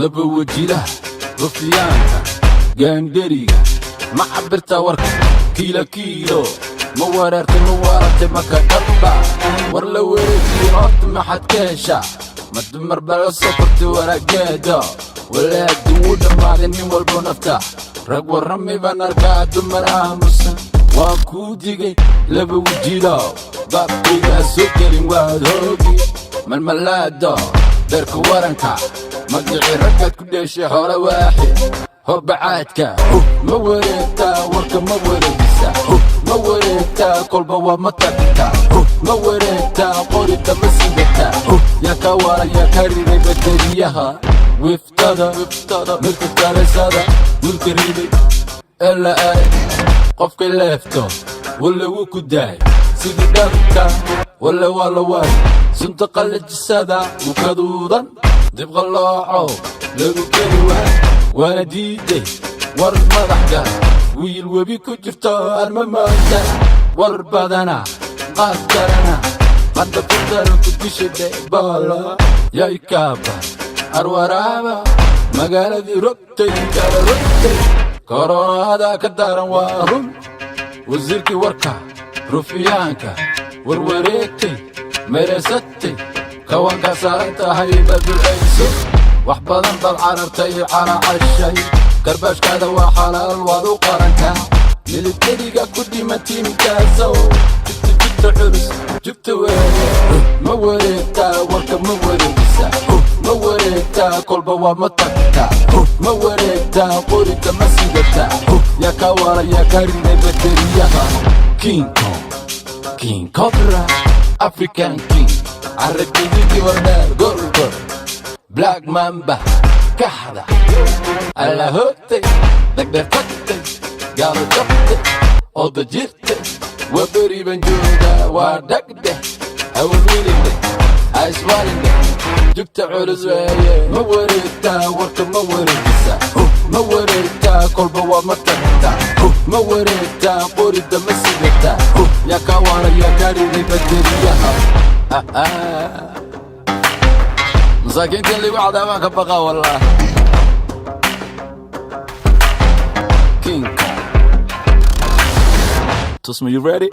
Laba wajilaha, rufiyaanka, gaandheriga, ma cabirtaa warka kiilo kiilo? Ma wareertay? Ma waaratay? Maka dhaba war la wareejiyo horta maxaad ka heshaa? Ma dumar baa la soo kortay waraageeda? Walaadi wuu dhammaaday, nin walbo nafta. Rag warrami baan arkaa, dumar aamusan. Waan kuu digay, laba wajiilo, baabkayga ha soo gelin, waad hoogi. Malmalaado beerka waranka, magicii raggaad ku dheeshay, xoolo waaxid hoobacaadka. Ma wareegtaa warka? Ma wareegisa? Ma wareegtaa? Kolba waa ma tagtaa? Ma wareegtaa? Qorida ma sidataa? Yaa ka waala? Yaa ka riday bateriyaha wiftada, mirka kalisada, wiilka riday ee la aaday? Qofkay leefto walla wuu ku daay sidii dhabta, walla waa la waay. Sunta qallajisada wuu kaduudan, dibqallooco lagu keli waay, waana diiday. War madax gal, wiil webi ku jirto arma maanta. War badana, qaad darana, hadda ku daran ku disha dhebaala. Yaykaaba arwaraaba, magaaladii rogtay, kala rogtay, koroonada ka daran, waa run. Wasiirkii warka, rufiyaanka, warwareegtay, mereysatay, kawanka saaran tahay, baducayso. Wax badan baad carartay, caracashay, karbaashkaada waa xalaal, waad u qarantaa. Militariga ku dhima tiimkaasow, jugta, jugta culus, jugta weeye. Ma wareegtaa warka? Ma wareegisa? Ma wareegtaa? Kolba waa ma tagtaa? Ma wareegtaa? Qorida ma sidataa? Yaa ka waala? Yaa ka riday bateriyaha? King Kong, King Cobra, African King, carabidigi, wardheer, gorgor, Black Mamba, kaxda alla hoogtay, dhagdheer tagtay, gaalo jabtay, ooda jirtay, waa beri baan joogaa, waa dhagdheh, hawalwelindheh, haiswaalindheh, jugta culus weeye. Ma wareegtaa warka? Ma wareegisa? Ma wareegtaa? Kolba waa ma tagtaa? Ma wareegtaa? Qorida ma sidataa? Yaa ka waala? Yaa ka riday bateriyaha? Masaakiinta in ligu cadaabaan ka baqaa, wallah. King Kong. Tusmo, you ready?